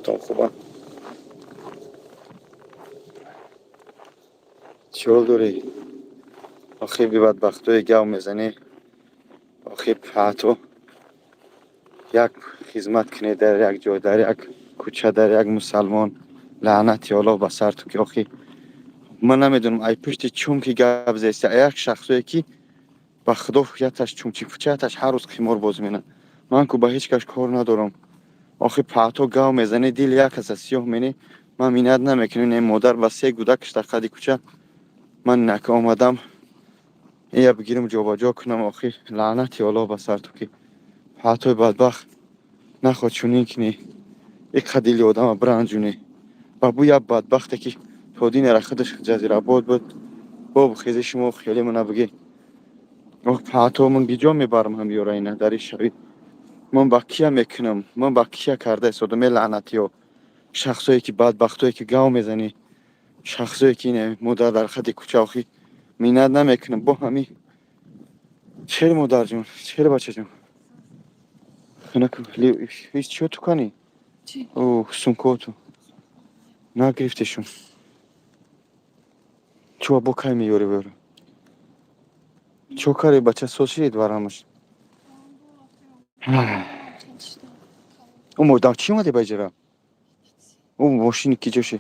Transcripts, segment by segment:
Ҳолотон хубам? Чӣ ҳол дорӣ? Охи бибадбахтое гав мезанӣ. Охи паҳто як хизмат кунед дар як ҷой, дар як кӯча, дар як мусалмон. Лаънати Аллоҳ ба сар ту ки охи ман намедонам ай пушти чум ки гап зеста, як шахсое ки ба худо яташ чумчи кӯча, яташ ҳар рӯз қимор боз менад. Ман ку ба ҳеҷ кас кор надорам. Охи паҳто гав мезанӣ, дили як каса сиёҳ менӣ. Ман миннат намекунам. Не модар ба се гӯдакаш дар қади кӯча. Ман нака омадам ия бигирам ҷобаҷо кунам. Охи лаънати Аллоҳ ба сар ту ки паҳтои бадбахт нахоҳ чунин кунӣ, иқа дили одама биранҷунӣ. Ба бу як бадбахте ки то динера худаш ҷазирабод буд, бо бихези шумо хеле мана бигӣ. Ох паҳто ман гиҷо мебарам ҳамёра ина дар ин шаби? Ман ба кия мекунам? Ман ба кия карда истодам? Э лаънатиё, шахсое ки бадбахтое ки гав мезанӣ, шахсое ки ина модар дар хати кӯча, охи миннат намекунам бо ҳами. Чер модарҷон, чер бачаҷон, чиё ту кани? О, сумкоту нагирифтешун? Чӯ бо кай меёри вёра? Чо кари, бача, соз шид варамаш? Ӯ модам чӣ омаде ба иҷара? Ӯ мошини ки ҷоши?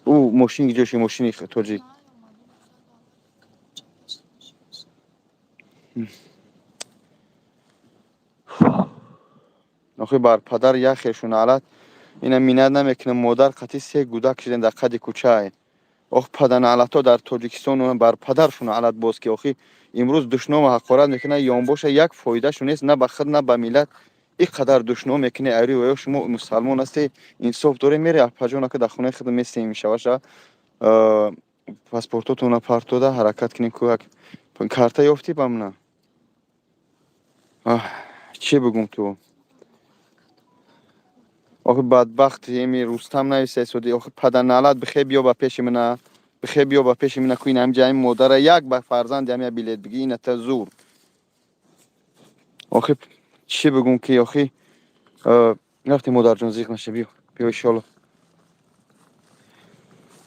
Ӯ мошини ҷоши, мошини тоҷик. Охи бар падар як хешу наълат ина миннат намекунам. Модар қати се гӯдак шидем дар қади кӯчае. Ох паданаълатҳо дар Тоҷикистон бар падаршу наълат боз ки охи имрӯз душному ҳақорат мекунад. Ёнбоша як фоидашу нест на ба худ, на ба миллат. Ин қадар душном мекунӣ айрӯи ва ё шумо мусалмон ҳастед, инсоф доред, мере апаҷона ки дар хонаи худ местем мешаваша. Паспортотонро партода ҳаракат кунем ку як карта ёфтӣ ба мана. Чӣ бигум ту? Охи бадбахт еми Рустам нависа истодӣ. Охи паданаълат, бихе биё ба пеши мана, бихе биё ба пеши мана ку ин ҳамҷа ҳами модара як ба фарзанди ҳами билет бигӣ ина та зур. Охи чӣ бигум ки охи рафти модарҷон, зиқ наша, биё, биё иншоалло.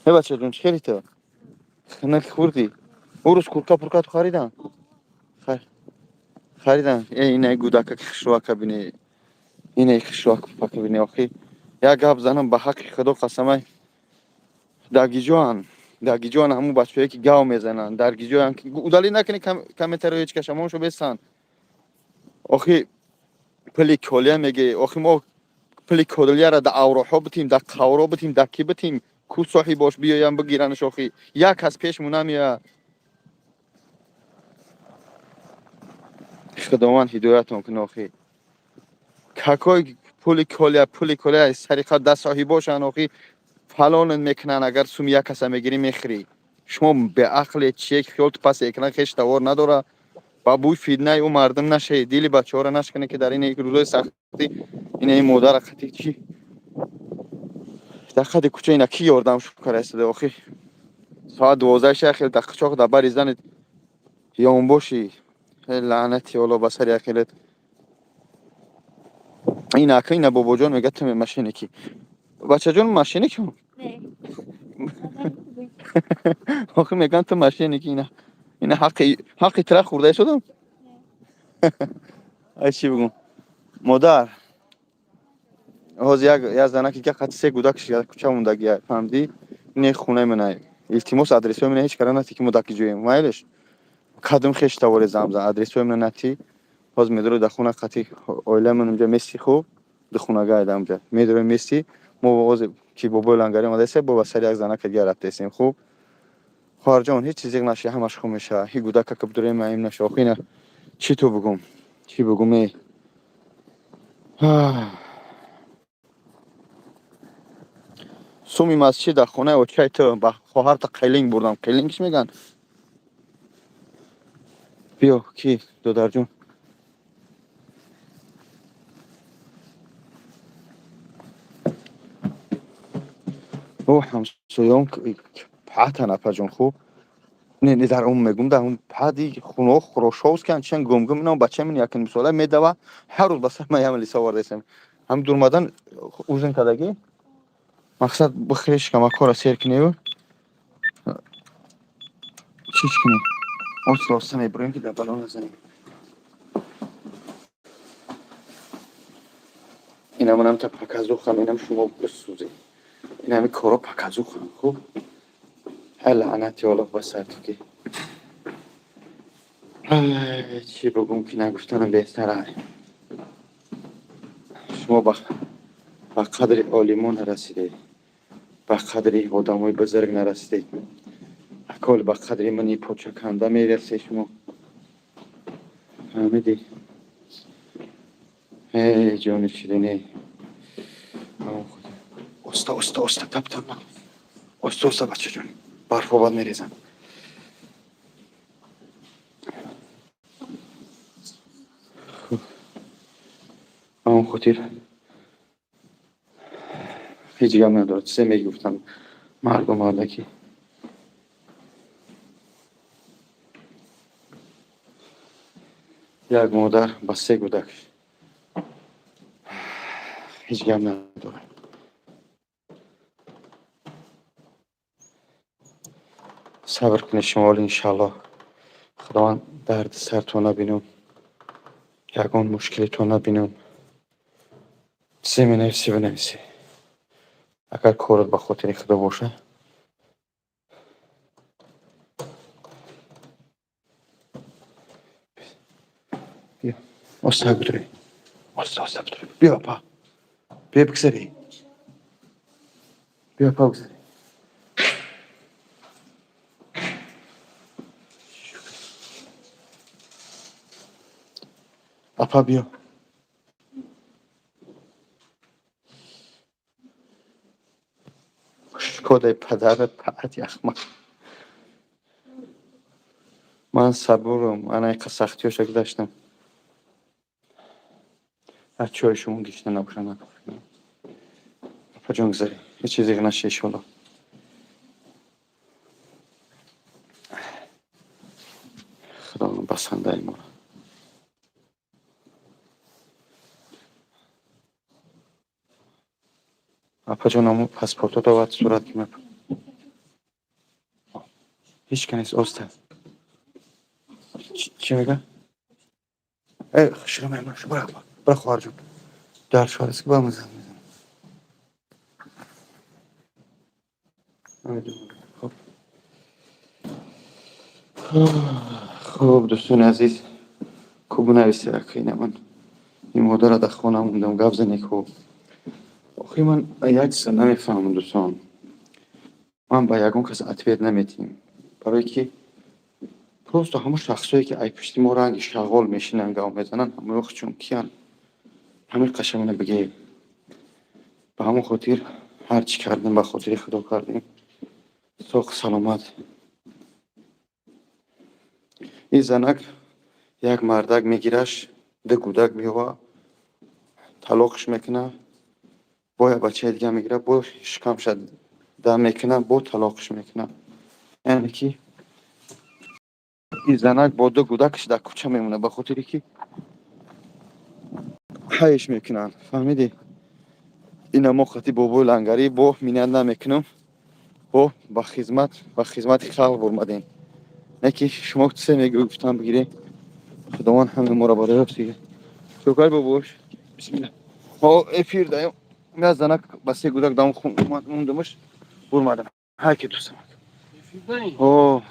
Э бачаҷон, чӣ хели ту? Хинак хӯрдӣ? Ӯ рӯз курка пурка ту харидан? Харидан. Э ина гӯдака ки хушрӯака бинӣ. Ина хушрӯака бинӣ охи. Як гап занам ба ҳаққи худо қасамай. Дар гиҷоан, дар гиҷоан ҳамун бачаҳое ки гав мезананд, дар гиҷоян ки удалӣ накунӣ комментарио ҳеҷ кас шамоншо бесан. Охи пули колия мегӣ, охи мо пули колияро дар авроҳо битим, дар қавро битим, дар кӣ битим? Ку соҳибош биёян бигиранаш охи. Як кас пешмон намеояд. Худованд ҳидоятон кунад охи. Какой пули колия, пули колия сариқа дар соҳибошан охи фалонат мекунанд, агар суми як каса мегирӣ мехӯрӣ. Шумо беақле чие ки хиёл ту паси экран хеш тавор надора. Ба бӯи фитнаи ӯ мардум нашавед, дили бачаҳоро нашканед ки дар ин рӯзои сахтӣ ина ин модара қати чӣ дар қади кӯча ина кӣ ёрдам шукара истода охи. Соат 12 шай хел дар қичоқ дар бари занед ёнбоши. Лаънати Аллоҳ ба сари ахират. Ин ака ина бобоҷон мегӯяд ту мошиники. Бачаҷон, мошиники? Охи мегӯянд ту мошиники ина. Ина ҳаққи тира хӯрда истодам? Ай чӣ бигум? Модар, ҳозир як занаки ки қати се гӯдакаш дар кӯча мондагия, фаҳмидӣ? Ин хонаи мана. Илтимос, адресҳои мана ҳеҷ кара натӣ ки мо дар ки ҷоем. Майлеш? Кадом хеш таворе замзан, адресҳои мана натӣ. Ҳозир медорӣ дар хона қати оилаи ман унҷа мести хуб, ду хонага дар унҷа. Медорем мести, мо ҳозир ки бобои лангарӣ омадаест, бо ба сари як занака дигар рафтаестем, хуб? Хоҳарҷон, ҳеҷ чиз зиқ наши, ҳамаш хуб мешавад. Ҳи гӯдака ки бидорем аим наша. Охи ина чӣ ту бигум? Чӣ бигум э? Суми масҷид дар хонаи очаи ту ба хоҳарта қелинг бурдам. Қелинг чӣ мегӯянд? Биё ки додарҷон. О ҳамсоён паҳтан апаҷон хуб. Не, не дар ум мегум, дар ум пади хуно Хорошовскан чен гумгум инам бача мин якин мисола медава ҳар рӯз ба сар ман ям лиса овардаесам. Ҳам дурмадан ужин кардагӣ? Мақсад бихӯри, шикамакҳоро сер куневу чиз кунӣ. Оста оста мебурем, ки дар бало назанем. Инамонам та показухам, инам шумо бисӯзед. Инами коро показухам, хуб? Ҳай, лаънати Аллоҳ ба сар ту, ки чӣ бигӯм, ки нагуфтанам беҳтар. Шумо ба қадри олимон нарасидед, ба қадри одамои бузург нарасидед. Акол ба қадри мани почаканда мерасед шумо. Фаҳмидӣ? Эй ҷони ширине. Оста, оста, оста, тап тап. Оста, оста, бачаҷон. Барфо бад мерезам. Ба он хотир ҳеҷ гап надорад. Чизе мегуфтам марду мардаки. Як модар ба се кӯдак. Ҳеҷ гап надорад. Сабр кунед шумо, ҳоли иншааллоҳ. Худованд дарди сартон набинам. Ягон мушкилитон набинам. Чизе менависӣ, бинависӣ. Агар корот ба хотири Худо бошад. Биё. Оста бидурӣ. Оста, оста бидурӣ. Биё, апа. Биё, бигзарӣ. Биё, апа, бигзарӣ. Апа, биё. Шкодаи падарат паат яхма. Ман сабурам, ман айқа сахтиёша гузаштам. Аз чойи шумо гишта набошам накунам. Апаҷон, гузарӣ. Ҳеҷ чизе наша, иншоаллоҳ. Худованд басандаи моро. Апаҷон, ҳамун паспортото вақт сурат ки ҳеҷ ка нест, оста. Чӣ мега? Э, шуро мемон, бара, бара, хоҳарҷон. Дар шуҳар ки ба ман занг мезанам. Хуб. Хуб, дӯстони азиз, хуб нависе, акина ман ин модара дар хона мондам, гап зане хуб. Охи ман як чиза намефаҳмам, дӯстон. Ман ба ягон кас ответ наметиҳем. Барое ки просто ҳамон шахсое ки ай пушти мо ранги шағол мешинанд, гап мезананд, ҳамоё чун киян? Ҳамин қашамона бигем. Ба ҳамон хотир ҳар чӣ кардем, ба хотири Худо кардем. Соқ саломат. Ин занак як мардак мегираш, ду кӯдак меёва, талоқш мекуна, бо як бачаи дига мегира, бо шикамша дам мекуна, бо талоқш мекуна. Яъне ки ин занак бо ду кӯдакаш дар кӯча мемонад, ба хотире ки ҳайш мекунанд. Фаҳмидӣ? Ина мо хати бобои лангарӣ бо миннат намекунам. Бо ба хизмат, ба хизмати халқ омадем. Не ки шумо чизе мегӯ, гуфтам бигирем. Худованд ҳама моро барои ёфт. Шукр бобош. Бисмилла. Мо эфир даем. Я занак ба се кӯдак дам мондамаш, бурмадам. Ҳар ки дӯстам. О,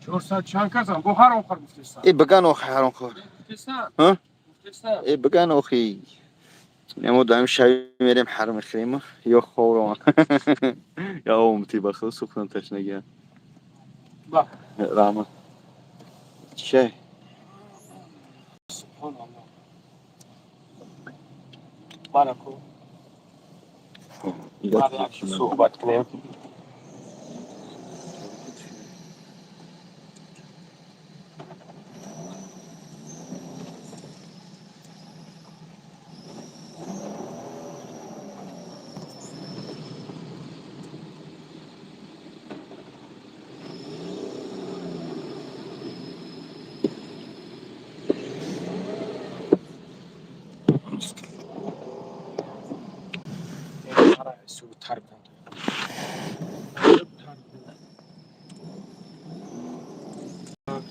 400 чанд касам бо ҳаромхор гуфтесан. Э, биган охи, ҳаромхор. Гуфтесан. Ҳа? Гуфтесан. Э, биган охи. Немо даем шаби мерем, ҳаром мехӯрем ё ховрон. Я омти ба худ сухнам ташнагия. Ба. Раҳмат. Чай. Субҳоналлоҳ. Бараку. Суҳбат кунем. Мара субтар кун.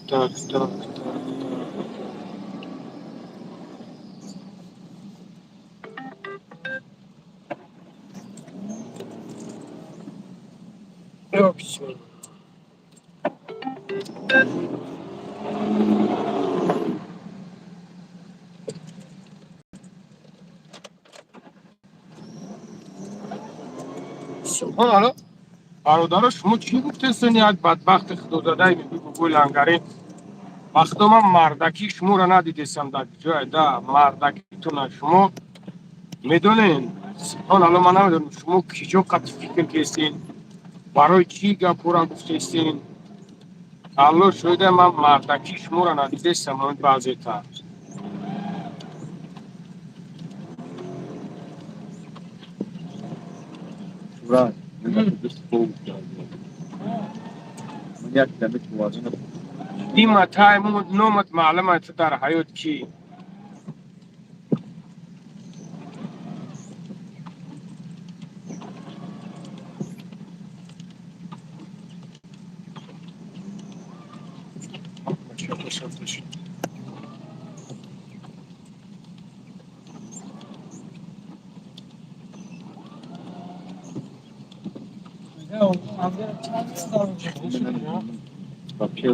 Так, так, так, так. Ё, бисмилла. Субҳон Алло. Бародаро, шумо чӣ гуфтестен? Як бадбахти худозадаи мегӯй, гугӯй лангарин. Ба худо, ман мардакӣ шуморо надидестам дар ҷое да мардакитона шумо медонен. Субҳон Алло, ман намедонам, шумо киҷо қати фикр кестен, барои чӣ гапҳоро гуфтестен. Алло шоҳида, ман мардакӣ шуморо надидестам баъзета. Брат, як дамит мувозина. Дима, тай номат маълум аст, ту дар ҳаёт кӣ. Вообще,